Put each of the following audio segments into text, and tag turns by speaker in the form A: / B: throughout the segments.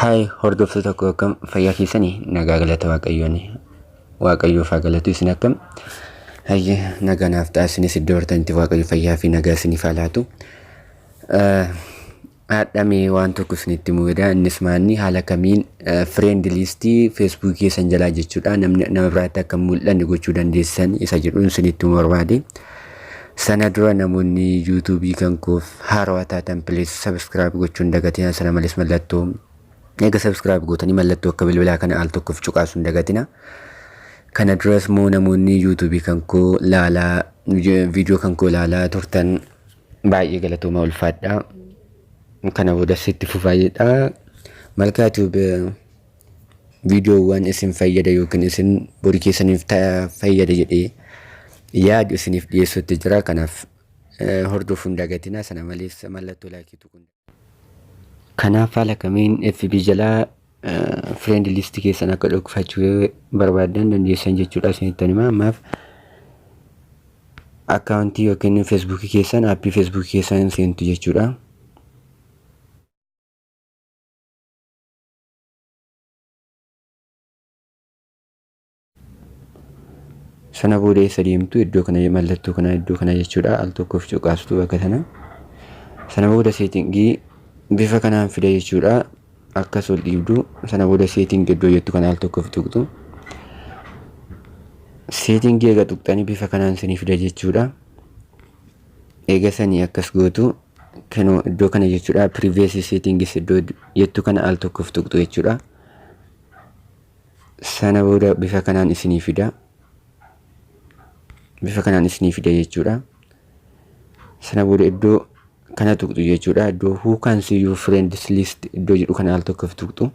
A: Haay hordoftoota koo, akkam fayyaa keessanii? Nagaa, galata Waaqayyoon. Waaqayyoof haa galatu. Isin akkam? Hayyee, nagaa naaf ta'a. Isinis iddoo jirtanitti Waaqayyo fayyaa fi nagaa isiniif haa laatu. Haadhamee waan tokko isinitti himuu fedha. Innis maanni haala kamiin friend listii Feesbuukii keessan jalaa jechuudha namni nama biraatti akka hin mul'anne gochuu dandeessan isa jedhuun isinitti himuu barbaade. Sana dura namoonni yuutuubii kan koof haarawaa taatan, please subscribe gochuun hin dagatina. Sana malees mallattoo eega subscribe gootanii mallattoo akka bilbilaa kana al tokkoof cuqaasuu hin dagatina. Kana duras immoo namoonni yuutuubii kan koo laalaa, viidiyoo kan koo ilaalaa turtan, baay'ee galatooma, ulfaadha. Kana boodas itti fufaa jedha. Malkaa Tube viidiyoowwan isin fayyada yookiin isin borii keessaniif fayyada jedhee yaadu isiniif dhiyeessuutti jira. Kanaaf hordofuu hin dagatina. Sana malees mallattoo laayikii tuquu. Kanaaf haala kamiin FB jalaa friend list keessan akka dhokfachuu barbaaddan dandeessan jechuudha isinitti hima. Ammaaf akkaawuntii yookiin feesbuukii keessan, aappii feesbuukii keessan seentu jechuudha. Sana booda eessa deemtu? Iddoo kana, mallattoo kana, iddoo kana jechuudha, al tokkoof cuqaastu bakka sana. Sana booda seetingii bifa kanaan fida jechuudha. Akkas ol dhiibdu. Sana booda setting iddoo jettu kana al tokkoof tuqxu. Seetingii eega tuqxanii bifa kanaan isinii fida jechuudha. Eega sanii akkas gootu. Kenoo iddoo kana jechuudha, privacy settings iddoo jettu kana al tokkoof tuqxu jechuudha. Sana booda bifa kanaan isinii fida. Bifa kanaan isinii fida jechuudha. Sana booda iddoo kana tuqxu jechuudha. Iddoo "Who can see your friends list" iddoo jedhu kana al tokkoof tuqxu.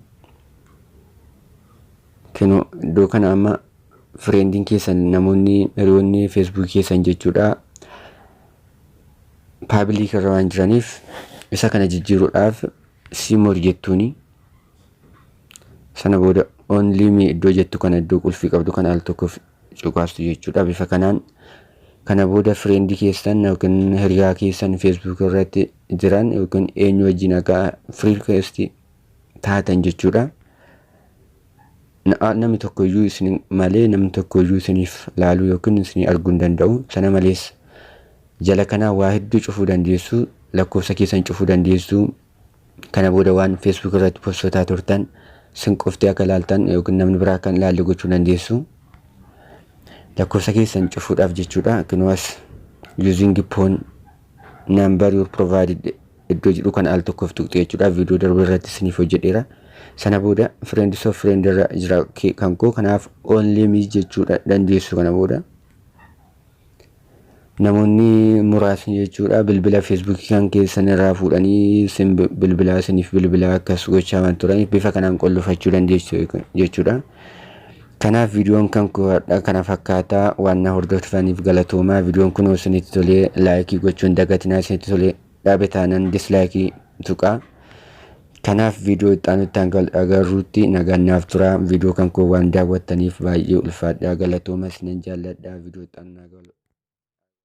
A: Kenoo iddoo kana amma friendiin keessan, namoonni hiriyoonni feesbuukii keessan jechuudha, public irra waan jiraniif isa kana jijjiiruudhaaf see more jettuuni. Sana booda only me iddoo jettu kana, iddoo qulfii qabdu kana al tokkoof cuqaastu jechuudha bifa kanaan. Kana booda friendii keessan yookiin hiriyaa keessan feesbuuk irratti jiran yookiin eenyu wajjin akka friend request taatan jechuudha. Namni tokkoyyuu isin malee namni tokkoyyuu isiniif laaluu yookiin isinii arguu hin danda'u. Sana malees jala kanaa waa hedduu cufuu dandeessu. Lakkoofsa keessan cufuu dandeessu. Kana booda waan feesbuuk irratti postotaa turtan sin qoftee akka ilaaltan yookiin namni biraa akka hin ilaalle gochuu dandeessu. Lakkoofsa keessan cufuudhaaf jechuudha. Kunuas using phone number you provided iddoo jedhu kana al tokkoof tuqxu jechuudha. Viidiyoo darbe irratti isiniif hojjedheera. Sana booda friends of friend irra jira kan koo, kanaaf only me jechuudha dandeessu. Kana booda namoonni muraasni jechuudha bilbila feesbuukii kan keessan irraa fuudhanii isin bilbilaa, isiniif bilbilaa akkas gochaa waan turaniif bifa kanaan qollofachuu dandeessu jechuudha. Kanaaf viidiyoon kan koo har'a kana fakkaataa. Waan na hordoftaniif galatoomaa. Viidiyoon kun isinitti tolee laayikii gochuun dagatinaa, isinitti tolee dhabe taanan dislaayikii tuqaa. Kanaaf viidiyoo itti aanutti hanga agarruutti nagaan naaf tura. Viidiyoo kan koo waan daawwattaniif baay'ee ulfaadhaa, galatooma, isinan jaalladha. Viidiyoo itti aanu.